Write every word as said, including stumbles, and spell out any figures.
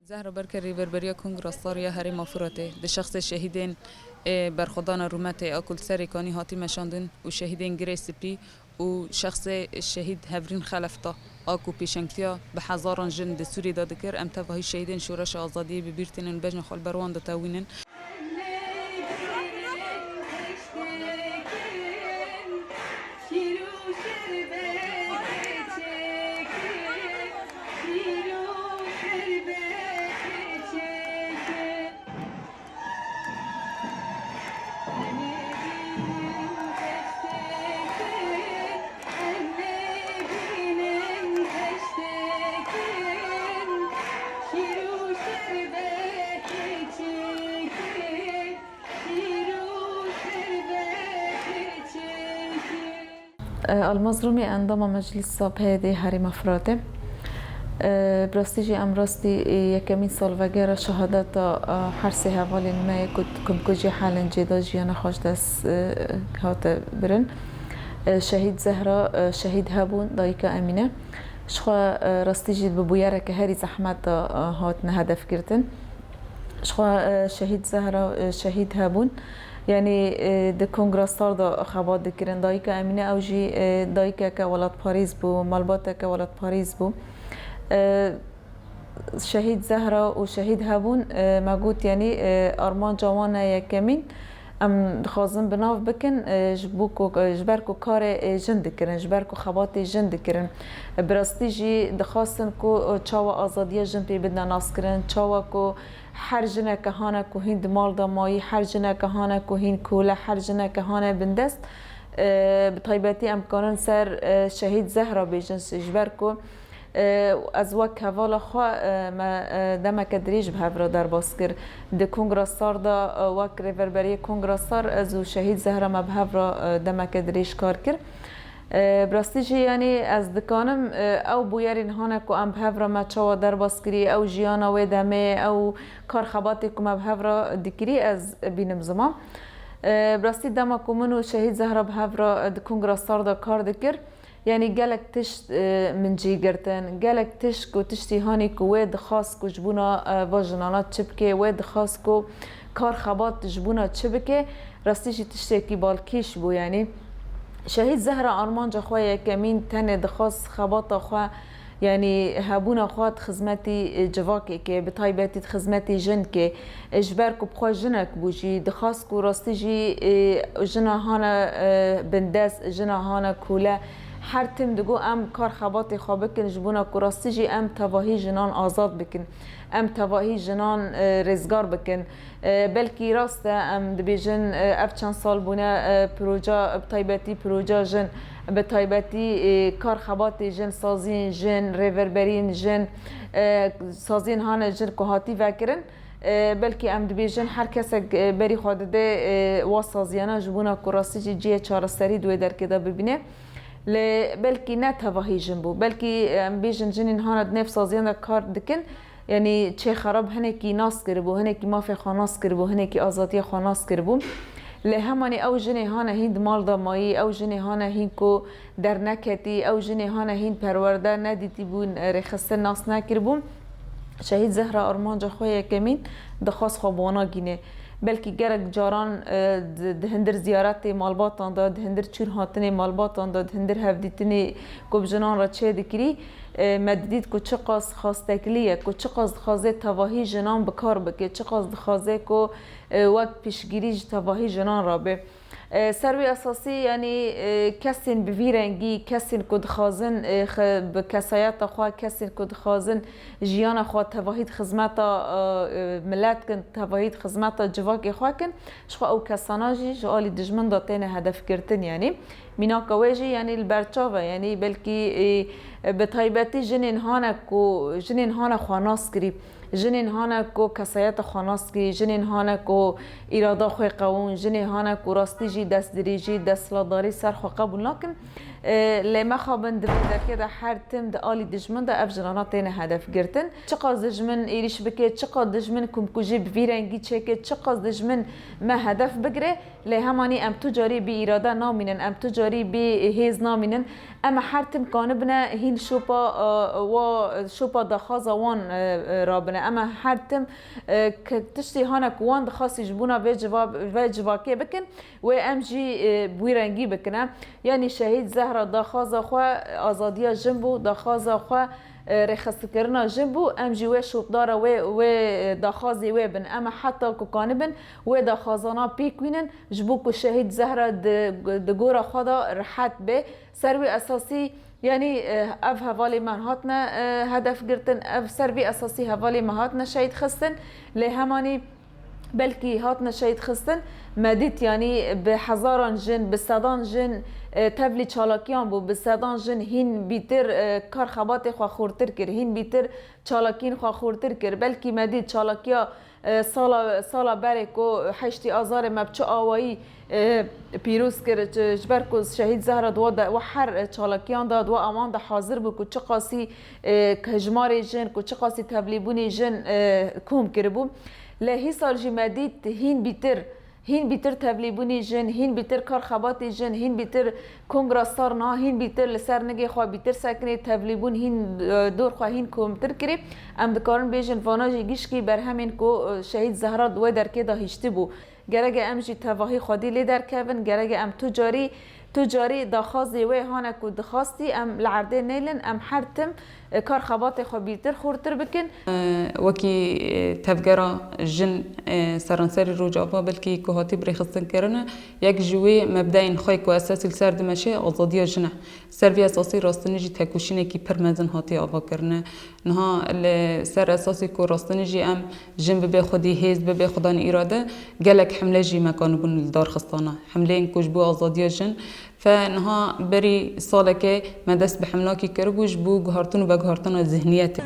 Zehra Berker, Rêverberiya Kongra Star ya Herêma Firatê, di şexsê şehîdên, ê, berxwedana rûmetê a ku li Serê Kanî hatî meşandin û şehîdên Girê Spî û şexsê şehîd Hevrîn Xelefta a ku pêşengtiya bi hezaran jin di Sûriyê de dikir, em tevahî şehîdên Şoreşa Azadiyê bi bîr tînin û bejna xwe li ber wan ditewînin. Almaz Rûmî, endama Meclisa P Y D'ê Herêma Firatê. Bi rastî jî em rastî yekemîn salvegera şehadeta her sê hevalên me yê ku di kumkujê Helen Cêda jiyana xwe ji dest hate birin. Şehîd Zehra, şehîd hebûn, dayika Emîne. Ji xwe rastî jî bi bûyereke herî zehmet de hatine hedefgirtin. Ji xwe, e, şehîd Zehra, e, şehîd hebûn. Yanî, e, di Kongra Star de xebat dikirin. Dayika Emîne ew jî, e, dayikeke welatparêz bû, malbateke welatparêz bû. E, şehîd Zehra û şehîd hebûn, e, me got, yanî, e, armanca wan e yekemîn. Em dixwazin bi nav bikin, e, ji bo ku, e, ji ber ku karê, e, jin dikirin, ji ber ku xebatê jin dikirin. E, bi rastî jî dixwastin ku, e, çawa azadiya jin pê bidine naskirin, çawa ku her jineke hane ku hîn di mal de mayî, her jineke hane ku hîn kole, her jineke hane bindest. E, bi taybetî em karin ser, e, şehîd Zehra bêjin, ji ber ku, e, ez wek hevala xwe, e, me, e, demeke dirêj bi hev re derbas kir. Di Kongra Star de, e, wek rêverberiyê Kongra Star ez û şehîd Zehra me bi hev re, e, demeke dirêj kar kir. E, bi rastî jî, yanî ez dikanim, e, ew bûyerên hane ku em bi hev re me çawa derbas kirî, ew jiyana wê demê, ew kar xebatê ku me bi hev re dikirî, ez bînim ziman. E, bi rastî dema ku min û şehîd Zehra bi hev re, e, di Kongra Star de kar dikir, yanî gelek tişt, e, min cî girtin, gelek tişt ku tiştî hanî ku wê dixwast ku ji bona, e, va jinana çi bike, wê dixwast ku kar xebat ji bona çi bike, rastî jî tiştekî balkêş bû, yanî. Şehîd Zehra armanca xwe yekemîn tenê dixwest xebata xwe, yanî hebûna xwe di xizmetî, e, civakê ke, bi taybetî di xizmetî jin ke, e, ji ber ku bi xwe jinek bû jî, dixwest ku rastî jî, e, jina hane, e, bindest, jina hane kole, her tim digo em kar xebatê xwe bikin, ji bona ku rastî jî em tevahî jinan azad bikin, em tevahî jinan, e, rêzgar bikin. E, belkî rast e, em dibêjin, e, ev çend sal bûne, e, proja, bi taybetî proja jin, bi taybetî, e, kar xebatê jin, saziyên jin, rêverberiyên jin, e, saziyên hane jin ku hatî vekirin. E, belkî em dibêjin her kesek, e, berî xwe dide, e, wa saziyana ji bona ku rastî jî cihê çareserî di wê derkê de bibîne. Lê belkî ne tevahî jin bû. Belkî, e, em bêjin jinên hane di nêv saziyan de kar dikin. Yanî çê xerab hinekî nas kiribû, hinekî mafê xwe nas kiribû, hinekî azadiya xwe nas kiribû. Lê hemanî ew jinê hane hîn di mal de mayî, ew jinê hane hîn ku derneketî, ew jinê hane hîn perwerde nedîtîbûn, rêxistin nas nekiribûn. Şehîd Zehra armanca xwe yekemîn dixwest xwe bi wana gînê. Belkî gelek caran, e, di, di hindir ziyaretê malbatan de, di hindir çûn hatinê malbatan de, di hindir hevdîtinê ku bi jinan re çê dikirî, e, me didît ku çiqas xastekilî ye, ku çiqas dixwaze tevahî jinan bi kar bike, çiqas dixwaze ku, e, wek piştgirî ji tevahî jinan re be. E, ser wî esasî, yanî, e, kesên bi vî rengî, kesên ku dixwazin, e, xe-, bi kesayeta xwe, kesên ku dixwazin jiyana xwe tevahî di xizmeta, e, e, milet kin, tevahî di xizmeta civakê xwe kin, ji xwe ew kesana jî ji alî dijmin de têne hedefgirtin, yanî. Mînaka wê jî, yanî, li ber çav e, yanî, belkî, e, bi taybetî jinên hane ku, jinên hane xwe nas kirî, jinên hane ku kesayeta xwe nas kirî, jinên hane ku îrada xwe qewûn, jinê hane ku rastî jî destdirêjî, desthilatdarî ser xwe qebûl nakin, E, lê mexabin di vê derkê de her tim di alî dijmin de ev jinana têne hedef girtin. Çiqas dijmin êrîş bike, çiqas dijmin komkujî bi vî rengî çêke, çiqas dijmin me hedef bigire, lê hemanî em tu carî bî îrade namînin, em tu carî bî hêz namînin. Em her tim kanibine hîn şopa, e, wa, şopa daxwaza wan, e, e, rabine. Em her tim, e, ke tiştî hane ku wan dixwastî ji bona vê civa-, vê civakê bikin, wê em jî, e, bi wî rengî bikine. Yanî Şehîd Zehra daxwaza xwe azadiya jin bû, daxwaza xwe, e, rêxistkirina jin bû, em jî wê şopdara wê, wê, e, daxwazê wê bin. Em heta ku kanibin wê daxwazana pêk wînin, ji bo ku Şehîd Zehra di, di gora xwe de rihet be. Ser wî esasî, yanî, e, ev hevalê me hatine, e, hedef girtin, ev ser vî esasî hevalê me hatine şehîd xistin, lê hemanî belkî hatine şehîd xistin, me dît, yanî bi hezaran jin, bi sedan jin, e, tevlî çalakiyan bû, bi sedan jin hîn bîtir, e, kar xebatê xwe xurtir kir, hîn bîtir çalakiyên xwe xurtir kir. Belkî me dît çalakiya, e, sala, sala berê ku heştê Azarê me bi çi awayî, e, pîroz kir, ji, ji ber ku Şehîd Zehra di we de, we her çalakiyan de, di we awan de hazir bû ku çiqasî, e, hejmarê jin, ku çiqasî tevlîbûnê jin, e, kom kiribû. Lê hîsal jî me dît hîn bîtir, hîn bîtir tevlîbûnê jin, hîn bîtir kar xebatê jin, hîn bîtir kongra sar niha, hîn bîtir li ser nigê xwe bîtir sekinê, tevlîbûn hîn, e, dor xwe hîn komtir kirî. Em dikarin bêjin vana jî gişkî berhemên ku, e, Şehîd Zehra di wê derkê de hiştibû. Gerek e em jî tevahî xwedî lê derkevin, gerek e em tu carî, tu carî daxwazê wê hane ku dixwastî em li erdê nêlin, em her tim, e, kar xebatê xwe bîtir xurtir bikin. E, wekî, e, tevgera jin, e, seranserî Rojava belkî ku hatî birêxistin kirine, yek ji wê mebdeyên xwe ku esasî li ser dimeşe azadiya jin e. Ser vî esasî rastî jî tekoşînekî pir mezin hatiye avakirine. Niha li ser esasî ku rastî jî em jin bibe xwedî hêz, bibe xwedan îrade, gelek himle jî me kanibûn li dar xistana. Himleyên ku ji bo azadiya jin, fe niha berî salekê me dest bi himlakî kiribû ji bo guhartin û veguhartina zihniyetê.